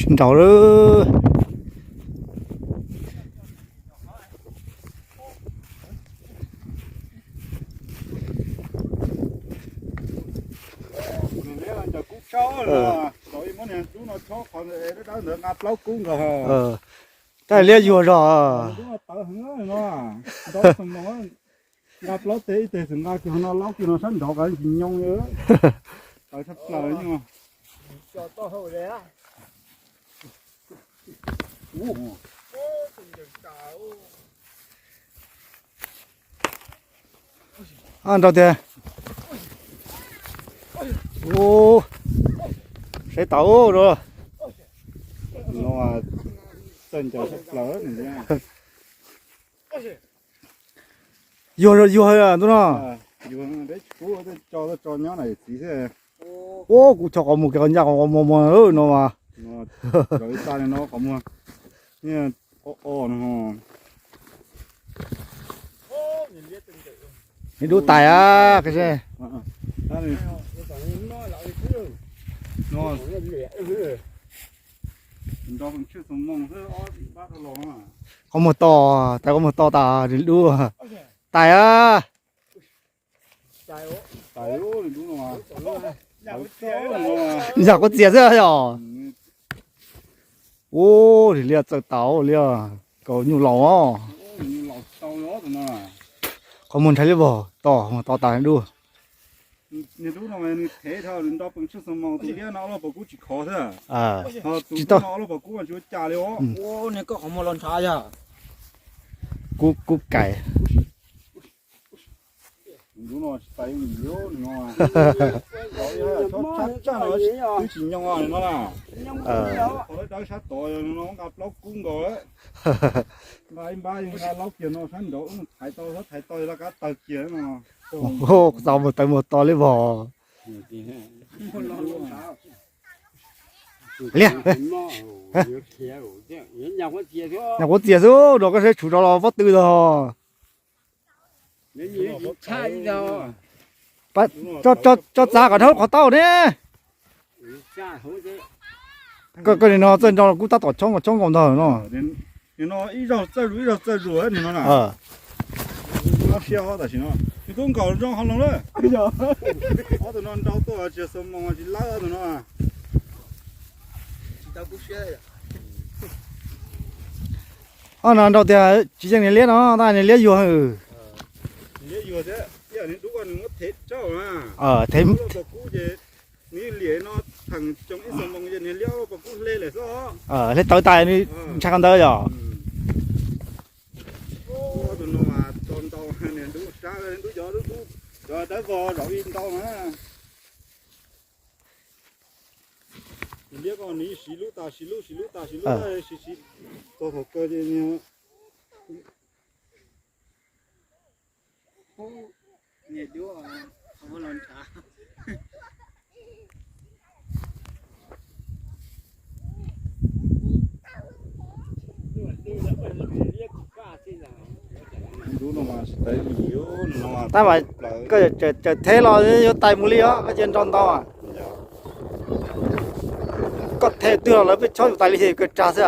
Sib nraus lawm. Nws liab ncaws kub tshaj no, muab niag dub no chob qhov dawb dawb ntawd nqa plaub kub nkaus. Tab liab yuag zog. Dub no tawv heev no, nrau xoo moos, nqa plaub teg ib teg xwb nqa kiag no laub kiag no sab nraud qas tsis nyoo li. Tawv tshaj plaws. Nrau tiag. Saib tau. No txawj ncaws tshaj plaws. Yuag yuag ntu no. Ua kuv chov qhov muag kiag qhov ncaj qhov muag muag no mas. Nws dub tais a. Qhov muag to, tais qhov muag to tas nws dub tais a. Yam kuv txias xwb yom. Ub, liab txawj tau liab, kaus nyuj laus. Qhov muag ntshai liab vog to, muag to tas dub. Niag dub no nws thev dhau, nws nto pees tshwj xoo moos, tus liab no ob lub paus kub tsis khov xwb. Tus dub no ob lub paus kub tsis ua cas li os. Niag koj qhov muag los ntshav yog. Kub, kub kais. Tus no tsis tais li no. Tshaj tshaj no twb tsis nyoo no na. Qhov dawb dawb sab tod no nqa plaub kub nkaus. Nqa ib npab nqa laub kiag no sab nraud thaiv tau, thaiv tau laj kab tawg kiag no. Txaus mus tawv mus to li vog. Liab, nyuam qhuav txias xwb, rau koj seb tshuv rov los pob tw tog. Tso txav kom dhau qhov tau ne. Koj, koj nim no txawj nrau kub tab tom chob nkaus chob nkaus ntag no. Nim no ib zaug txawj zus ib zaug txawj zus nim no na. Siab tam sim no, nws kub nkaus zoo hauv loo lawm. Ob tug no nrau tuaj tsis xoo moos tsis lawb ob tug no. Ob no nrau tias tsis yeej niag liab no, tab niag liab yuag. Liab yuag thiab, ib yam niag dub ko nws muab thev tsaug na. Thev, kub ces nws liam no theem xyoo ib xoo moos ces niag liab ua pas kub hle lawm xwb. Hle tawv tas nws ntshai qhov ntawd yom. Tus no mas tso ntau, niag dub sab dub cov dub, cov dawb vog zaum ib ntau na. Liab ko nws siv lub tas siv lub siv lub tas siv lub, siv siv txog thaum kawg ces Tab mas koj tseem thev los yuav tais mus li os, koj cia nrau ntau. Koj thev twg los lawv pheej chob yus tais li kawg tsag xwb.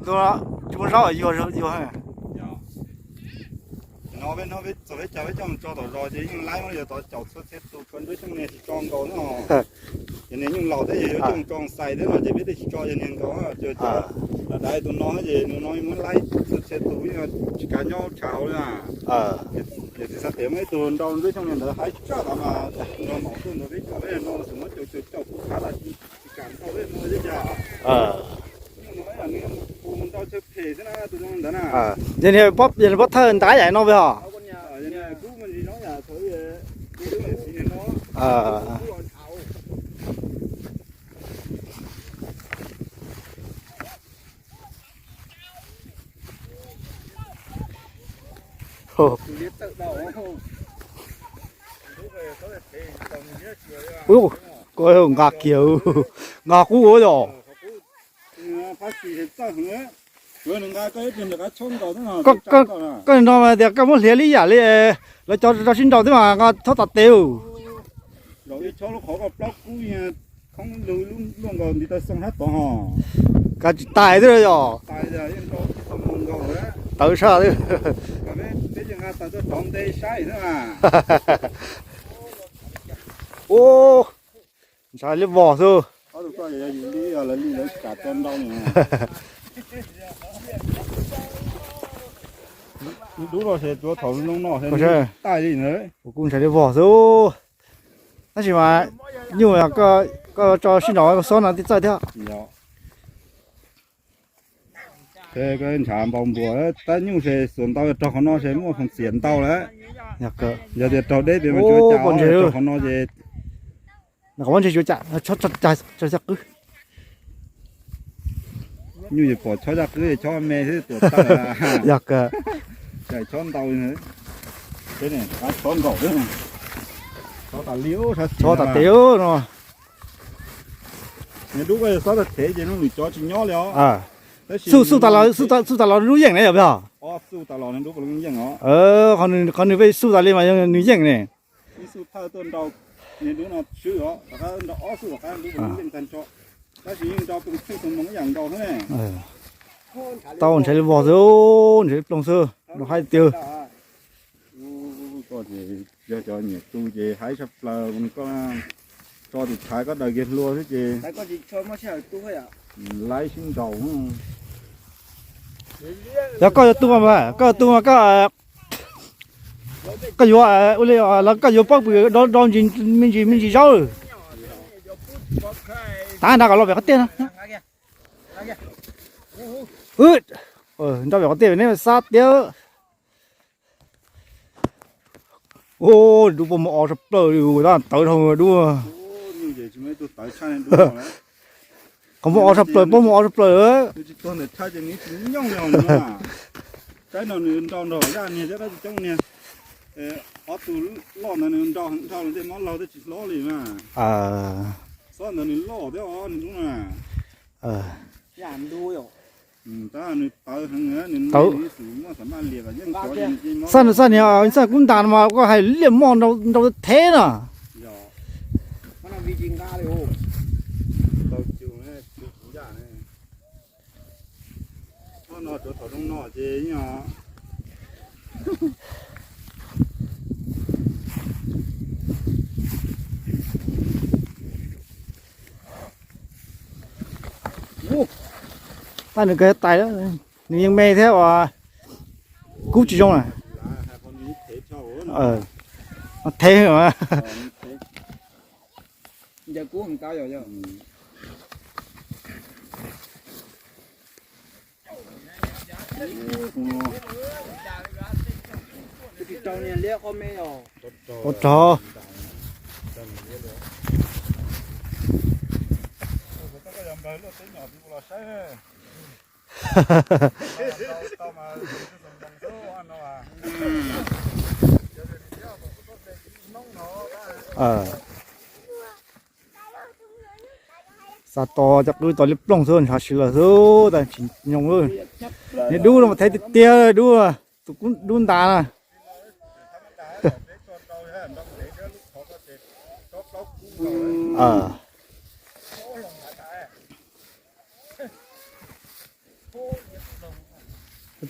Tsis muaj zaub yuag yuag. No peb hnub peb txog peb caug peb coj mus tso tom zos ces yeej laib muab yog tov caum txhua txhia tus tshuav nruab xyoob niag tsis tso nkaus no. Ces niag nyuj laus thiab yog yuav coj mus tso xais thiab no ces peb thiaj tsis tso yog niag nkaus. Ces cov dav dav tus no ces nws no muab laib txhua txhia tus yeej tsis kav nyob tshav hauv li. Ces txiv xav tias muaj ib tug nrau nruab xyoob niag ntawd haib tshaj tod mas nrau maum tuaj ntawd peb coj peb no xwb muab caum caum caum kuj khav tas tsis kam nrau peb no thiab cas. Tus no nrau chaw phem xwb na tus no ntawd na. Yog niag pov thawj ntab yam no peb hos. Ub, koj nqa kiag, nqa kub ua yom. Koj no mas tias koj muab hliav li yam li lawv cov rau sib nraus thiab mas nqa thob tas tes. Rau ib chob lub qhov koj plaub kub khoob lug luaj nkaus ntiv taw xoo sab tod ho. Kav tsis tais twb yog. Tais yeej rau tsis tau mus nkaus lawm. Tawv saj twb. Peb yeej nqa taws tuaj rauv nte saib na. Ub, ntshav liab vog xwb. Ob tug koj yog yus li, yog lawv li lawv kam tso ntau. Dub no ces tsuav thaum zoo no ces taij li ntawd. Kuv kuj ntshav liab vog xwb. Tab sis mas nyuj koj tso sib nraud koj xob no tib txawj thiab. Ntshav npau npuas tab nyuj ces xuas ntau raug qhov no ces muaj feem xiam ntau lawm. Yog tias raug deb tias mas tsuav cas, raug qhov no ces Nws qhov muab ntseg cuav cam, cov cag qwb. Nyuj yuav pom chob cag qwb, chob me thiab tuam tawj. Yog kawg. Cais chob ntau li. Chob nkaum, chob tas li, chob tas tes no. Niag dub koj yog xob tag thev ces nws cov tsis nyob li os. Xub tas los, xub tas los nws lub yeej ne yog peb os. Xub tas los nws dub puas yeej os. Qhov nws peb xub tas li mas yog nws yeej ne. Ib xub thawj tuaj nrau niag dub no swb os, rov qab nrau ob xub rov qab dub puas yeej tag nrho. Tab sis yeej nrau pes tsawg tus moos ib yam nkaus xwb ne. Tau ntshav li vog xwb, ntshav li ploog xwb, nrau haib tiag. Koj ces yog cov nyiam tu ces haib tshaj plaws, koj tso tus thaiv koj daws kiag hlua xwb ces laib sib nraus. Yog koj yuav tu mas, koj yuav tu mas koj, koj yuav ua li los koj yuav paub pw rau me ntsis me ntsis me ntsis zaub. Tav nrad kom los pem qhov tiaj no. Nrau pem qhov tiaj pem neb xab tiab. Ua dub poj muag o sab plaws li, tab tawv dhau dub. Qhov muag o sab plaws, poj muag o sab plaws. Saib no nws nrau nrog yaj niag thiab dab tsi coob niag. Ob tug loj ntawd nws nrau heev dhau los tej mob laug twb tsis hlob li mas. Xob ntawd nws loj thiab os nws dub na. Tab nws tawv heev, nws muaj xam maj liam kom yeej cov. Xaj nws xaj niag xaj kub ntas no mas koj hais liaj moj nrau thev na. Tau cu, cu yaj ne. Ob no tsuav thaum zoo no ces yeej os. Tab nws kawg tais, nws yeej me thiab uas kub tsis zoo na. Thev. Ua rog. Xa to cov qwb to liab ploog xwb, ntshav si lawm xwb, tsis nyoo. Niag dub no mas thev tiag tiag dub, tus kub dub ntas na.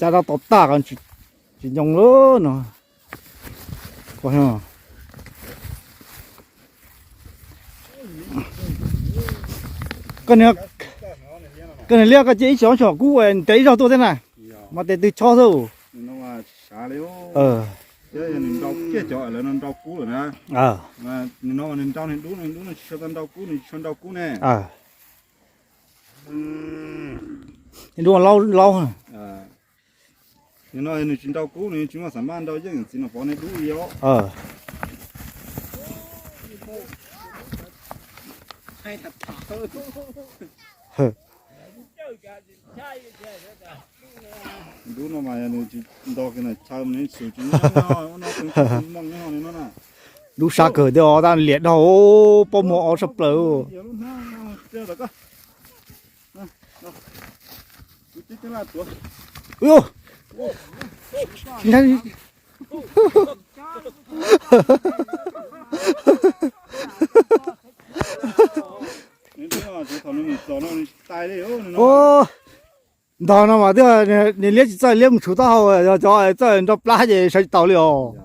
Cas rau tom tag tsis nyoo lawm no. Koj niag liab koj cia ib xyoos xyom kub tes ib zaug tuaj thiab na, mas tes twg chob xwb. Nws nrau kiag cov lawv no nrau kub lawm na. Nws no nws nrau nws dub, nws dub nws tsis tshua tau nrau kub, nws tsis tshua nrau kub ne. Dub laub laub. Nws no nws tsis nrau kub, nws tsis muaj xam maj nrau yeej, txiv no pov nws dub li os. Dub no mas yog nws tsis nto kiag na chaw mas nws xum tsis nyob no, ua no tus moo nyob no na. Dub sab kawg thiab os, tab liam dhau, pob muag o sab plaws. Ntog no mas twb nws liab tsis txawj, liab mus tshuv taub hau, yog cov txawj nrau plab ces sawv tsis taus li os.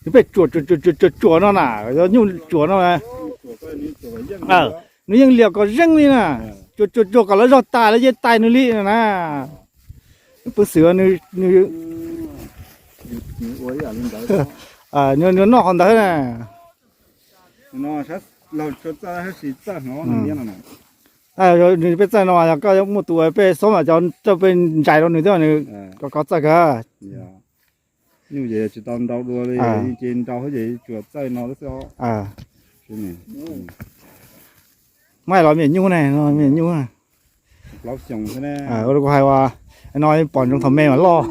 Nws pheej tsuam tsuam tsuam tsuam tsuam no na, yog nyuj tsuam no. Nws yeej liam kom zeej li na, tsuam tsuam tsuam kom lawv zog tas lawv yeej tais nws li na. Pw xwm nws, nws noj qhov ntawd na. Peb txawj no, yog koj muaj tus peb xob mas cov rau peb ntsais rau nws thiab nws kov kov txawj kawg. Nyuj ces tsis tau nrau dua li, ces nrau ces tsuas txawj no xwb. Maj los me nyuj ne, me nyuj. Ua li kuv hais, no pom ntsoov thaum me mas loj.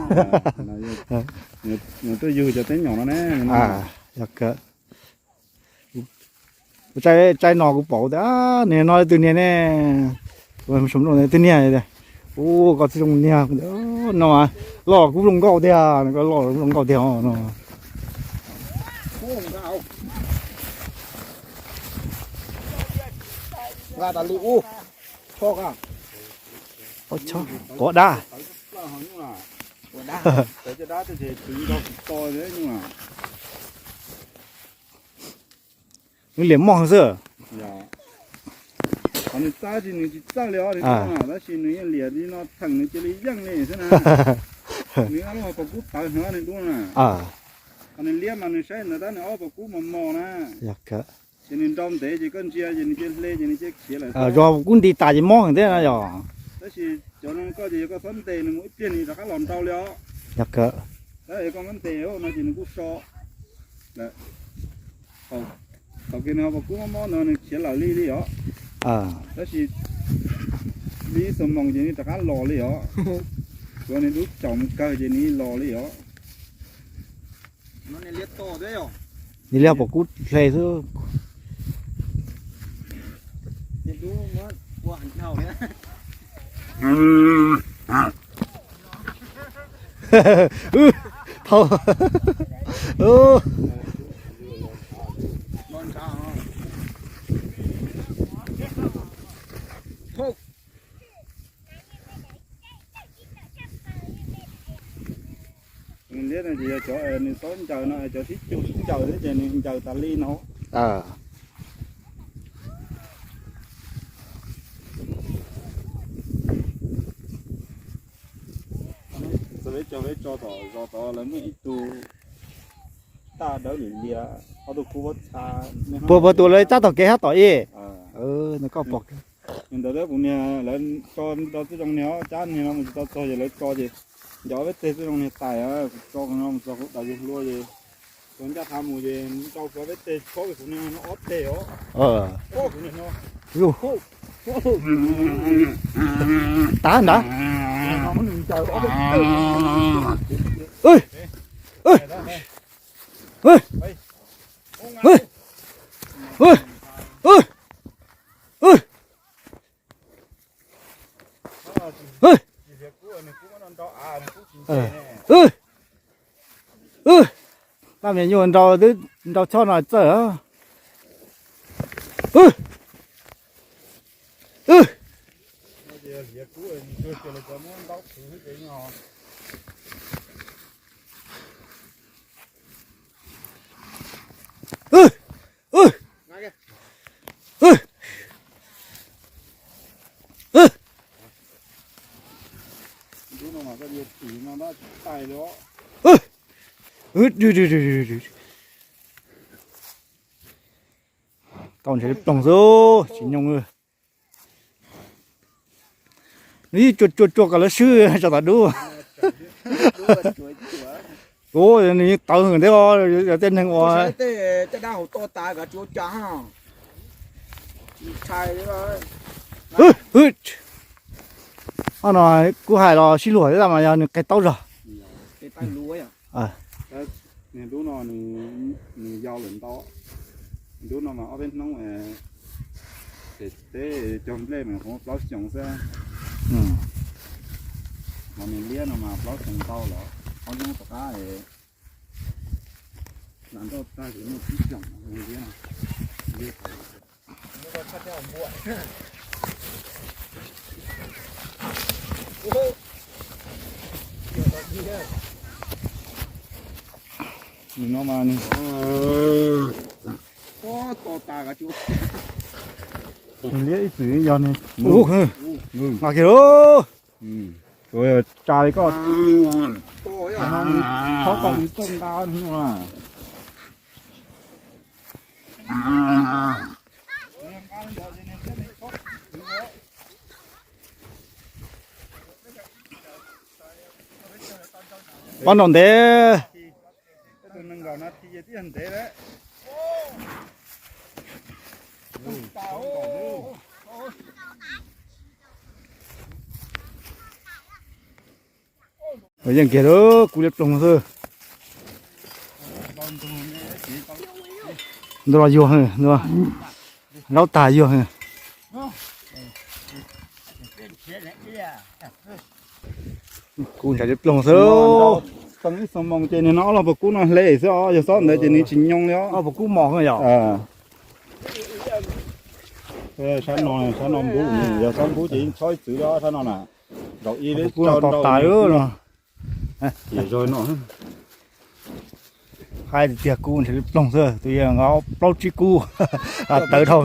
Nws tuaj yug cov teeb nyom no ne. Yog kawg. Kuv tsaib no kuv pom tias niag no twg niag ne, twg niag, ua koj txiv zoo niag no mas loj kuv zoo nkauj tiag, loj zoo nkauj tiag no. Pov dab. Nws liam mog xwb. Qhov nws txab tsis, nws tsis txawj li os, tab sis nws yeej liam li no theem nws cia li yeej li xwb na. Nws ob lub hauv paus kub tawv heev nws dub na. Qhov nws liab mas nws saib ntawd tab nws ob paus kub mos mos na. Ces nws nrau ntev ces koj ntsia ces nws cia hle ces nws cia khiav lawm. Yog kub nti tas ces mob heev thiab na yog. Tab sis cov no koj ces yog koj txhob ntes nws mus ib pliag nws rov qab los nrau li os. Yog kawg. Tab yog koj muab ntes no ces nws kuj so. Thaum kiag nws ho pas kub mob mob no nws khiav lawm li li os. Tab sis li ib xuab moos ces nws rov qab los li os. Tsuav nws dub caum mus kawg ces nws los li os. Nws liab pas kub hle xwb. Thau. Nws liab no ces yog cov nws txhob ncaws no, cov sib cug sib ncaws xwb ces nws ncaws tas li no. Txawm peb tso, peb tso tom zos tod lawv muaj ib tug taj dawb lwm lias, ob tug kub pob txha. Puas, puas tus lawv cab tom kev hab tom ib? Nws ntawd kuv niag lawv tso nrau tib zoo niag cab niag no mus tsis tau txog ces lawv tso ces ncaws ob peb teg tib zoo niag tais, kuv tso no mus txog kuv daws yus hlua ces txog ncaj qha mus ces nrau txog peb teg tshob kuv niag no ob teg os. Tav ntawd. Tab me nyuam nrau twb nrau choj no txawj. Tau ntshe ploog xwb tsis nyoo. Nws yeej tsuag tsuag tsuag kom lawv swb tso tom dub. Kuv nws yeej tawv heev thiab os, yog tej neeg uas no kuv hais los sib luag thiab mas yog nws qe taub zog. Niag dub no nws yau lawm ntau. Dub no mas ob peb hnub, Teb cog nplej mas kuv plaub xyoos xwb. Hos nws liab no mas plaub xyoos ntau los ob hnub tom qab hla nroj tag ces muaj tsib xyoos nws liab no. Nws no mas nws liab ib txwm yog nws. Nqa kiag lauj. Tsa li koj. Txhob koj txawj nqa no. Pob nrau ntev. Yeej kiag lauj, kub liab ploog xwb. Ntuj los yuag, laub tag yuag. Kub ntshav liab ploog xwb. Xoo ib xoo moos ces nws no ob los puas kub no hle xwb os, yog xob ntawd ces nws tsis nyoo li os. Ob puas kub mos yom. Sab no, sab no npub, yog xob npub ces yeej chob ib txwv li os sab no na. Zaum ib lub kub no to tas no. Ces zog no. Hais tiag kub ntshav liab ploog xwb, tus yawg nqa plaub tsib kub tawv dhau.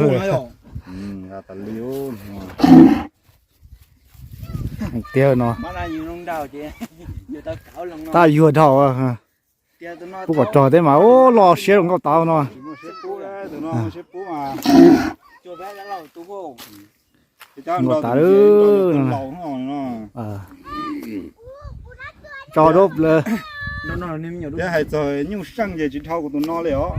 Tiag no. Tab yuag dhau. Pub kom rog teb mas ua loj siab zoo nkauj tau no. Nkauj tas lawm. Tso dub lawm. Thiab hais txog nyuj seej ces tsis dhau kuv tus no li os.